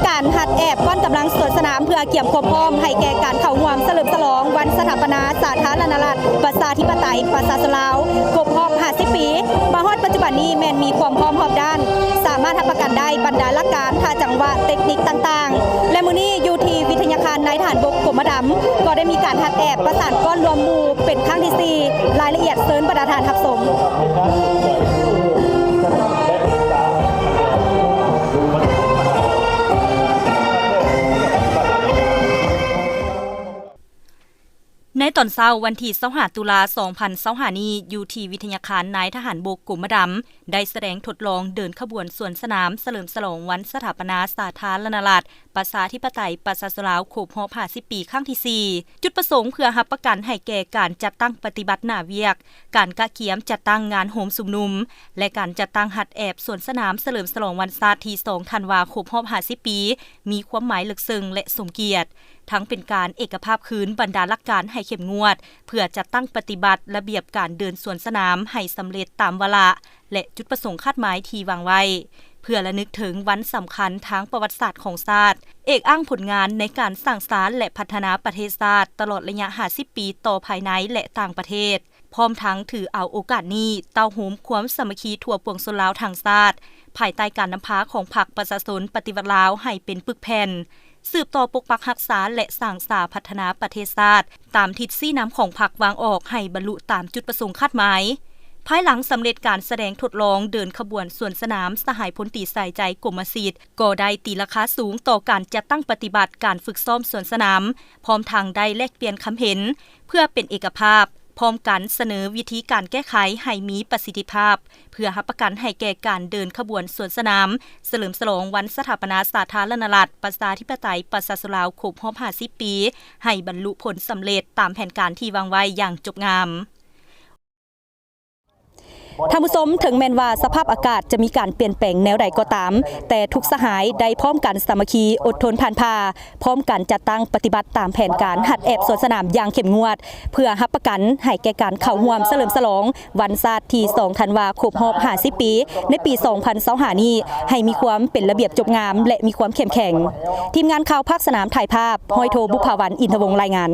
ການຮັດແອບກ້ອນກຳລັງສວນສະໜາມ ເພື່ອກຽມຄວາມພ້ອມໃຫ້ແກ່ການເຂົ້າຮ່ວມສະເຫຼີມສະຫຼອງວັນສະຖາປະນາສາທາລະນະລັດ ປະຊາທິປະໄຕ ປະຊາຊົນລາວ ຄົບຮອບຫ້າສິບປີ. ມາຮອດປັດຈຸບັນນີ້ແມ່ນມີຄວາມພ້ອມຮອບດ້ານ, ສາມາດຮັບປະກັນໄດ້ບັນດາຫຼັກການ, ທ່າຈັງຫວະ, ເຕັກນິກຕ່າງໆ ແລະ ມື້ນີ້ຢູ່ທີ່ວິທະຍາຄານນາຍທະຫານບົກກົມມະດຳ ກໍໄດ້ມີການຮັດແອບປະສານກ້ອນລວມໝູ່ເປັນຄັ້ງທີສີ່. ລາຍລະອຽດເຊີນບັນດາທ່ານຮັບຊົມ. ໃນຕອນເຊົ້າວັນທີຊາວຫ້າ ຕຸລາ ສອງພັນຊາວຫ້ານີ້ ຢູ່ທີ່ວິທະຍາຄານນາຍທະຫານບົກກົມມະດຳ ໄດ້ສະແດງທົດລອງເດີນຂະບວນສວນສະໜາມສະເຫຼີມສະຫຼອງວັນສະຖາປະນາສາທາລະນະລັດ ປະຊາທິປະໄຕ ປະຊາຊົນລາວ ຄົບຮອບຫ້າສິບປີ ຄັ້ງທີສີ່. ຈຸດປະສົງເພື່ອຮັບປະກັນໃຫ້ແກ່ການຈັດຕັ້ງປະຕິບັດໜ້າວຽກ, ການກະກຽມຈັດຕັ້ງງານໂຮມຊຸມນຸມ ແລະ ການຈັດຕັ້ງຮັດແອບສວນສະໜາມສະເຫຼີມສະຫຼອງວັນຊາດທີສອງທັນວາ ຄົບຮອບຫ້າສິບປີ ມີຄວາມໝາຍເລິກເຊິ່ງ ແລະ ສົມກຽດ, ທັງເປັນການເອກະພາບຄືນບັນດາຫຼັກການໃຫ້ເຂັ້ມງວດ ເພື່ອຈັດຕັ້ງປະຕິບັດລະບຽບການເດີນສວນສະໜາມໃຫ້ສຳເລັດຕາມວາລະ ແລະ ຈຸດປະສົງຄາດໝາຍທີ່ວາງໄວ້ ເພື່ອລະນຶກເຖິງວັນສຳຄັນທາງປະຫວັດສາດຂອງຊາດ, ເອກອ້າງຜົນງານໃນການສ້າງສານ ແລະ ພັດທະນາປະເທດຊາດຕະຫຼອດໄລຍະຫ້າສິບປີຕໍ່ພາຍໃນ ແລະ ຕ່າງປະເທດ, ພ້ອມທັງຖືເອົາໂອກາດນີ້ເຕົ້າໂຮມຄວາມສາມັກຄີທົ່ວປວງຊົນລາວທັງຊາດ ພາຍໃຕ້ການນຳພາຂອງພັກປະຊາຊົນປະຕິວັດລາວໃຫ້ເປັນປຶກແຜ່ນ, ສືບຕໍ່ປົກປັກຮັກສາ ແລະ ສ້າງສາພັດທະນາປະເທດຊາດ ຕາມທິດຊີ້ນຳຂອງພັກວາງອອກໃຫ້ບັນລຸຕາມຈຸດປະສົງຄາດໝາຍ. ພາຍຫຼັງສຳເລັດການສະແດງທົດລອງເດີນຂະບວນສວນສະໜາມ, ສະຫາຍພົນຕີ ສາຍໃຈ ກົມມະສິດ ກໍໄດ້ຕີລາຄາສູງຕໍ່ການຈັດຕັ້ງປະຕິບັດການຝຶກຊ້ອມສວນສະໜາມ, ພ້ອມທັງໄດ້ແລກປ່ຽນຄຳເຫັນ ເພື່ອເປັນເອກະພາບ, ພ້ອມກັນສະເໜີວິທີການແກ້ໄຂໃຫ້ມີປະສິດທິພາບ ເພື່ອຮັບປະກັນໃຫ້ແກ່ການເດີນຂະບວນສວນສະໜາມ ສະເຫຼີມສະຫຼອງວັນສະຖາປະນາສາທາລະນະລັດ ປະຊາທິປະໄຕ ປະຊາຊົນລາວ ຄົບຮອບຫ້າສິບປີ ໃຫ້ບັນລຸຜົນສຳເລັດຕາມແຜນການທີ່ວາງໄວ້ຢ່າງຈົບງາມ. ທ່ານຜູ້ຊົມ, ເຖິງແມ່ນວ່າສະພາບອາກາດຈະມີການປ່ຽນແປງແນວໃດກໍຕາມ, ແຕ່ທຸກສະຫາຍໄດ້ພ້ອມກັນສາມັກຄີ, ອົດທົນຜ່ານຜ່າ, ພ້ອມກັນຈັດຕັ້ງປະຕິບັດຕາມແຜນການຮັດແອບສວນສະໜາມຢ່າງເຂັ້ມງວດ, ເພື່ອຮັບປະກັນໃຫ້ແກ່ການເຂົ້າຮ່ວມສະເຫຼີມສະຫຼອງວັນຊາດທີສອງທັນວາ ຄົບຮອບຫ້າສິບປີ ໃນປີສອງພັນຊາວຫ້ານີ້ ໃຫ້ມີຄວາມເປັນລະບຽບຈົບງາມ ແລະ ມີຄວາມເຂັ້ມແຂງ. ທີມງານຂ່າວພາກສະໜາມ ຖ່າຍພາບ, ຮ້ອຍໂທ ບຸບຜາວັນ ອິນທະວົງ ລາຍງານ.